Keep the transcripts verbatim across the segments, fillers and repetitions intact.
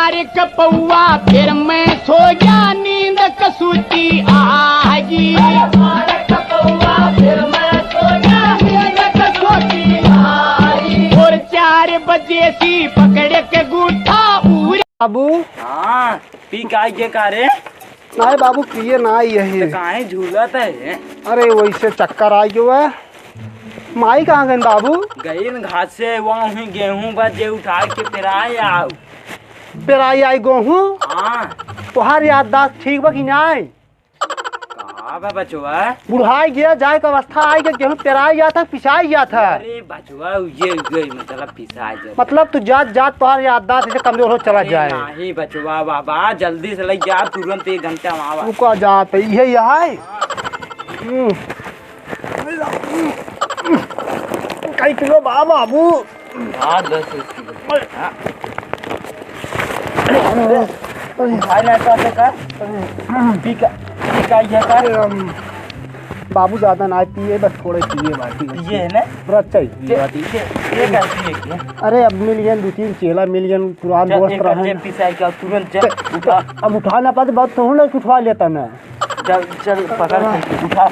अरे कपौआ फिर मैं सो गया, नींद कसूती आगी। अरे मार कपौआ फिर मैं सो गया, नींद कसूती आगी। और चार बजे सी पकड़ के गूठा उरे। बाबू। हाँ, पी का ये का रे? नाहीं बाबू, पिए ना आई यही। तो काहे झूलत है? अरे वैसे चक्कर आ गयो है। माई कहाँ गइन बाबू? गइन घासे, वहाँ गेहूँ बा जे उठा के पेराए आओ। पेराई आई गेहूँ? हाँ। तोहार याददाश्त ठीक बा कि नाई? का बा बचवा? बुढ़ाई गया, जाए का अवस्था आई गया, गेहूँ पेराई जात है, पिसाई जात है। अरे बचवा, उजे, उजे, मतलब पिसाई जात। मतलब तू जात, जात तोहार याददाश्त ऐसे कमजोर हो चला अरे जाए। नहीं बचवा बाबा, जल्दी से लइ जा, तुरंत एक घंटा में आवा। रुका जात है, इहे, इहे है। हम्म। कई किलो बा बाबू? हाँ, दस किलो। हाँ। खाए ना तो का? पी का, पी का ये का? अरे, हम बाबू ज्यादा ना पिए, बस थोड़े पिए बाकी। ये है ना? पूरा अच्छा ही पिए ये, बाकी। ये, ये का पिए क्या? अरे, अब मिल गए, दो तीन चेला मिल गए, पुरान चल, दोस्त एक रहे। जेब पिसाई का, तुरंत जा। चल, उठा। अब उठा ना पाते, बात तो ना उठा लेता मैं। चल, चल, पकड़ के उठा।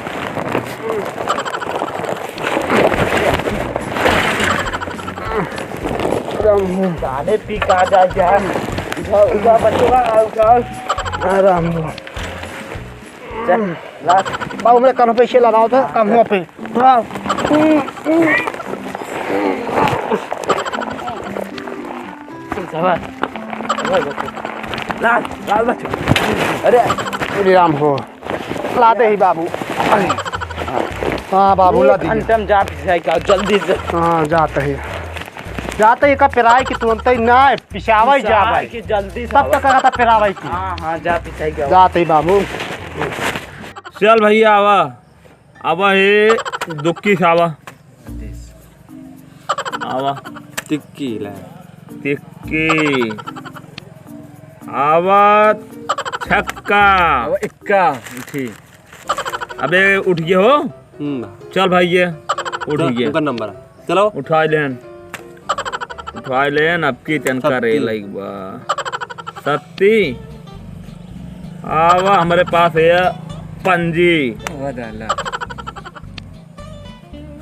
राम हो। साले पी का जा, जा। उठा, उठा, बचवा, उठा। हाँ, राम हो। चल, ला। बाबू, मेरे कानों पे इसे लगाओ तो, कानों पे। हाँ। लाल, लाल बच्चों। अरे, अरे राम हो। लाते ही बाबू। हाँ बाबू, ला एक दीजिए। घंटे में जा पिसाई का, जल्दी से। हाँ, जाते ही। जाते ही का पेराई की तुरंत ही ना, पिसावा ही पिसाई जावे। की जल्दी से तब आवा। तक का था पेरावा की। हाँ, हाँ, जा पिसाई का। जाते ही बाबू। चल भैया, आवा। अब हे दुक्की खावा। आवा। तिक्की ला। तिक्की। आवा छक्का। आवा इक्का। उठी। अबे उठ गए हो? हम्म। चल भाई ये उठ हाँ, गए। उनका नंबर है। चलो। उठाइ लेन। उठाइ लेन, अब की तनका सत्ती। रे लाइक बा। सत्ती। आवा हमरे पास है पंजी। वाह दादा।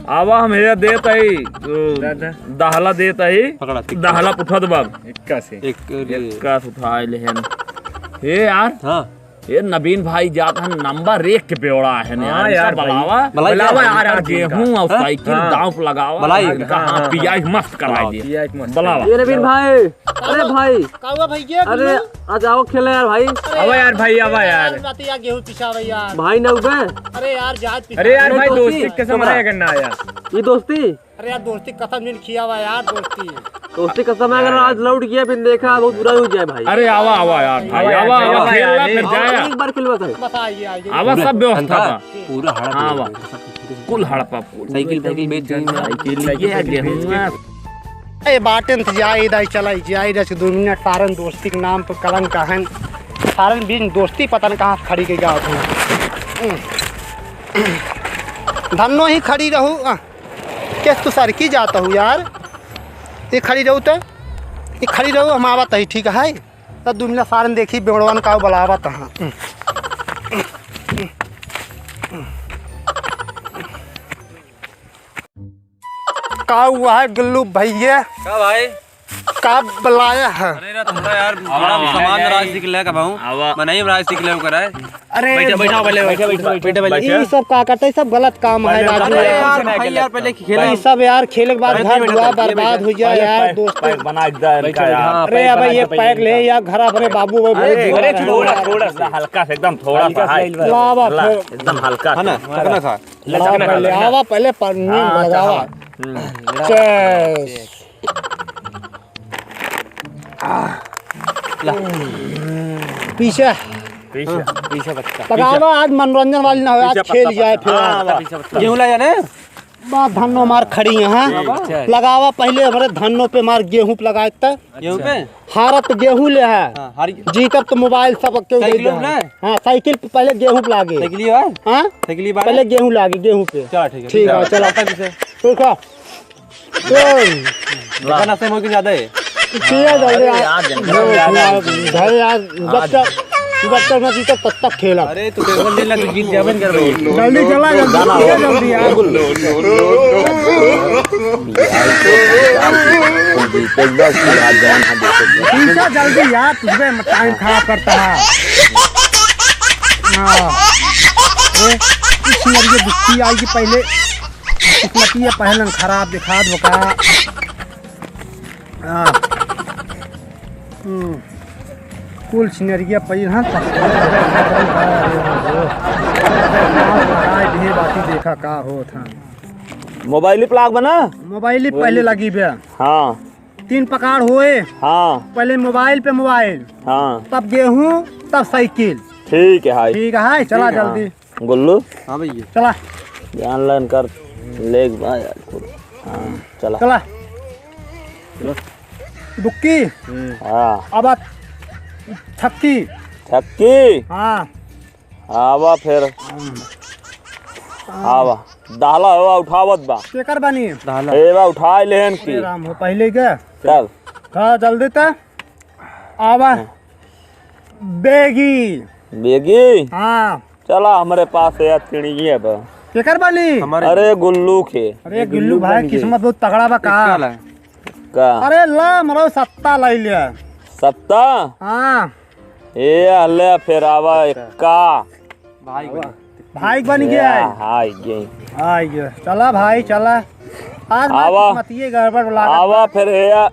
आवा हम हेया देत हई, जो दादा। दहला देत हई। पकड़ा, ठीक। दहला उठत बाब। इक्का से। एक, एक का उठाइ लेहन। हे यार। हाँ। ये नवीन भाई जात हन नंबर एक के बेवड़ा है हाँ यार, यार, इनका बुलावा। बुलावा यार, यार, गेहूं और हाँ? साइकिल हाँ। दांव पे लगावा। बुलाई। इनका हाँ, हाँ, हाँ, पियाई मस्त कराई दिए। पियाई मस्त बुलावा। ये नवीन भाई, अरे भाई। का हुआ भैया, अरे, आ जाओ खेले यार भाई। आवा यार भाई, आवा यार। रात यार गेहूं पिसावे यार। भाई ना उबे। अरे यार, जात पिसा। अरे यार भाई, दोस्ती। दोस्ती कसम है अगर ना आया। ये दोस्ती? अरे यार, दोस्ती कसम नहीं खिया हुआ यार, दोस्ती। दोस्ती कसम है, अगर आज लौट गया, फिर देखा, बहुत बुरा हो जाए भाई। अरे आवा, आवा यार, भाई, आवा, आवा, आवा, आवा, खेल ला, आवा, फिर आवा, जाया। एक बार खेलवा था। बस आइए, आइए। आवा, सब व्यवस्था था। पूरा हड़प हाँ, आवा। कुल हड़पा, कुल। साइकिल, साइकिल बेच, साइकिल, साइकिल, ये साइकिल गेहूं बेच। ए, बाटेन त जाए, इधर चला जाए, इधर से दो मिनट सारन दोस्ती के नाम पर कलंक है। सारन बिन दोस्ती पता न कहाँ खड़ी के गाँव थे। धन्नो ही खड़ी रहू। आ, केस तू सरकी जात हूँ यार। ये खड़ी रहू तो, ये खड़ी रहू, हम आवत ही, ठीक है? तब दू मिनट सारन देखी, बेवड़वन का बुलावत हाँ। का हुआ है गुल्लू भैया? का भाई? का बुलाया है? अरे ना थोड़ा यार, थोड़ा आवा, सामान आवा। राज सीख ले का भाऊ। आवा। मैं नहीं राज सीख ले करा है। अरे बैठा, बैठा, पहले बैठा, बैठा, बैठा, बैठा। ये सब का करते हैं, सब गलत काम है राजू अरे यार। यार, भाई यार, पहले खेला। ये सब यार खेले के बाद बैठ, घर बैठ, दुआ बैठ, बर्बाद बैठ, हो जाए बैठ, यार, बैठ, दोस्त। बैठ, बना दे बैठ, इनका बैठ, यार। हाँ, अरे बैठ, अब बैठ, ये बैठ, पैक बैठ। ले या घर अपने बाबू वो अरे, बोल अरे, दिया। थोड़ा, थोड़ा सा हल्का से, एकदम थोड़ा सा हल्का है। से लावा ला, फिर। एकदम हल्का है ना, से। पकड़ा था। लावा पहले, आवा पहले पन्नी हाँ, लगावा। हाँ। हम्म। चेस। ला। पीछे। पीछे, पीछे बच्चा। लगावा, आज मनोरंजन वाली ना हो, आज पीछे खेल पत्ता, जाए पत्ता। फिर। हाँ, पीछे पत्ता। गेहूं ला जाने? बा धन्नो मार खड़ी यहाँ। ठीक है। लगावा पहले हमरे धन्नो पे मार गेहूं पे लगाए त। गेहूं पे? हारत गेहूं ले है। हाँ, हार गया। जीतब तो मोबाइल सब केहू दे साइकिल दे। ना? हाँ, साइकिल पे पहले गेहूं पे लागे। साइकिल ही है? हाँ? साइकिल ही बार? पहले गेहूं लागे, गेहूं पे। चला, ठीक है, ठीक है, ठीक है। चला। आता पीछे। ठीक है। सुन। देखा ना, समय की ज्यादा है। पिया जल्दी अरे यार। यार, जल्दी यार, यार। भाई यार, जब तक, जब तक ना जीतब, तब तक खेलब। अरे, तू केवल ले ला, तू जीत जाबे न करबे। जल्दी चला, जल्दी, गाना पिया हो। जल्दी यार। बिल्कुल। जीतेगा कि हार जाए, हम देखेंगे। पीछा जल्दी यार, तुझे टाइम खराब करता है। हाँ। ए, इस नरिये दुखी आई कि पहले किस्मतिया पहलन खराब दिखा दो का। हाँ। हम्म। कुल छिनरिया पइल हन, तब लगाए दिहे बाकी देखा का होत हन। मोबाइल पे लाग बना? मोबाइल पे पहले लगी बे। हाँ। तीन प्रकार होए। हाँ। पहले मोबाइल पे मोबाइल। हाँ। तब गेहूं, तब साइकिल। ठीक है, हाय। ठीक है, हाय, चला ठीक है, जल्दी। हाँ। गुल्लू। हाँ भैया। चला। ध्यान लाइन कर, लेग बा यार। हाँ, चला। चला। दुक्की। हम्म। हाँ। अब आ छक्की। छक्की। हाँ। आवा फिर। हम्म। आवा। दहला हो उठावत बा। केकर बानी? दहला। ए बा उठाए लेहन की। अरे राम हो, पहले के। चल। हाँ, जल्दी त। आवा। हाँ। बेगी। बेगी? हाँ। चला, हमरे पास है यार, चिड़िया बा। केकर बानी? हमारे अरे, गुल्लू के। अरे, गुल्लू गुल्लू भाई, बन गई। किस्मत बहुत तगड़ा बा का? का ला? का? अरे, ला, मरो सत्ता लाई ले। सत्ता? हाँ। ए, ले, फिर आवा, एक्का। भाई बन। भाई बन गया है। हाय गई। हाय गया। चला भाई, चला। आज आवा। किस्मतिये गड़बड़ लागत आवा बा। फिर हे,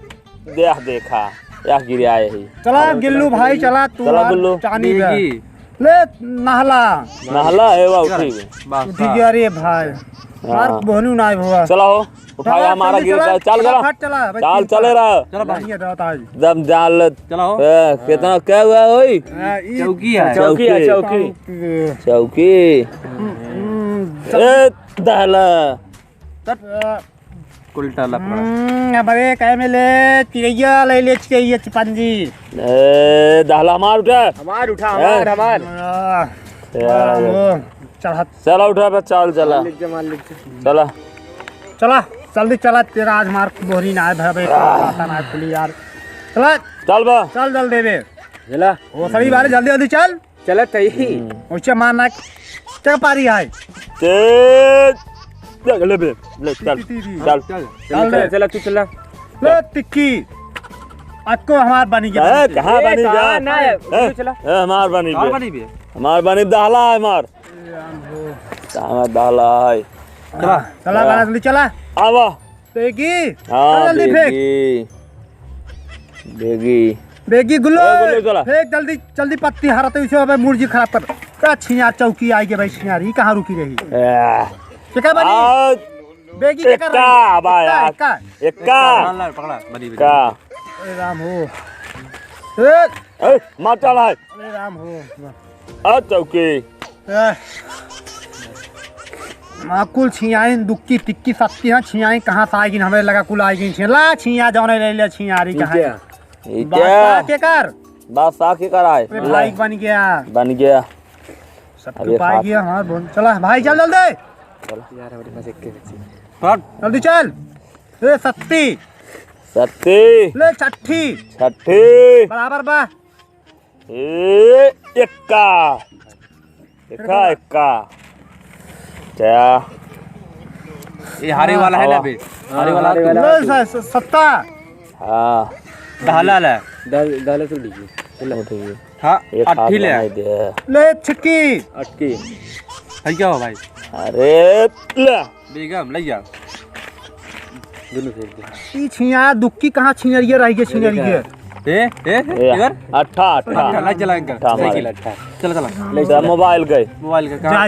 देख देखा, या गिरे आए ही। चला गिल्लू भाई, चला तू चला आज गुल्लू। चानी दे। बेगी। ले नहला। नहला है वा उठी। बस, उठी गया रे भाई। हाँ। मार बोहनू ना भवा। चला हो। उठाया चला, हमारा जल्दी गिर चला, गया। चल चला, चला। फट चला, भाई, चल, तीन चले पर। रहा। चला भाई। बढ़िया रहता है। दम जाल। चला हो। ए, कितना क्या हुआ ओई? हाँ, ई चौकी है। चौकी है, चौकी। चौकी। चौकी। हम्म, हम्म, ए, दहला। तत। उल्टा लफड़ा। हम्म, अब एक एम एल ए चिड़ैया ले ले, चिड़ैया चिपंजी। ए, दहला हमार उठा। हमार उठा, ए? हमार, हमार। आ, ए, आ, ए। वो, चढ़त। चला उठा बे, चल, चला। मालिक जे, मालिक जे। चला। चला, जल्दी चला, तेरा आज मार बोहनी ना है, भाई, पता ना खुली यार। चला। चल बे। चल, जल्दी बे। चला। वो सभी बारे जल्दी, जल्दी चल। चलत है ही। हम्म। ओइसे मारना, चल पारी आए। तेज। देख, ले बे, ले, चल, ती, ती, ती। चल। चल, चल चल, रे। चल, चल, तू चला। ले, टिक्की। अक्को हमार बनी गया। ए, कहाँ ए, बनी कहाँ गया? ना है? ए, तू चला। ए, हमार बनी कहाँ गया। बनी गया? हमार बनी दहला है हमार। ए, राम हो। कहाँ दहला है? चला। चला, चला। गाना जल्दी चला। आवा। बेगी, हाँ, चल जल्दी फेंक। बेगी। बेगी। बेगी गुल्लो, ए, गुल्लो, चला। फेंक जल्दी, जल्दी पत्ती हरा तो इसे अबे मूड जी खराब कर। का छिया चौकी आई के भाई छिया, ई कहाँ रुकी रही? ए। के का बनी? आ, बेगी के कर एक्का, रही? बा एक्का, यार। एक्का। एक्का। पकड़ा, पकड़ा, बनी, बनी। का? अरे राम हो। ए। ए, मार चला है। अरे राम हो। आ चौकी। ए, आ कुल छियाइन दुक्की तिक्की सत्ती हाँ छियाइन कहाँ से आइगिन हमरे लगा कुल आइगिन छिया। ला छिया जौने ले ले छियारी कहाँ है? ठीक है। बादशाह के कर? बादशाह के कर आए? अरे ले। भाई बन गया। बन गया। सब अरे तो पाई हाथ। गया हमार बोन। चला भाई चल जल्दी। चला। यार, हमारे पास एक के बची। हट। जल्दी चल। ए सत्ती। सत्ती। ले छठी। छठी। बराबर बा। ए, एक्का। एक्का, एक्का। क्या? ये हारे वाला है ना आवा। बे? हारे वाला हाँ, हारे तू। वाला। ले, स-, स-, सत्ता। हाँ। दहला ले। दह-, दहला से लीजिए। चलो। उठ गई। हाँ, एक हाथ अट्ठी ले। बनाई दे। ले, छिक्की। अटकी। भाई, क्या हो भाई? अरे, ले। बेगम, ले जा। दोनों फेंक दे। ई छिया दुक्की कहाँ छिनरिया रह गया, छिनरिया? ए, ए, ए, इधर? अट्ठा, अट्ठा। अट्ठा, लाई चला इनका। अट्ठा हमारे। साइकिल अट्ठा। चला, चला। ले चला, मोबाइल गए। मोबाइल का कहाँ? जा,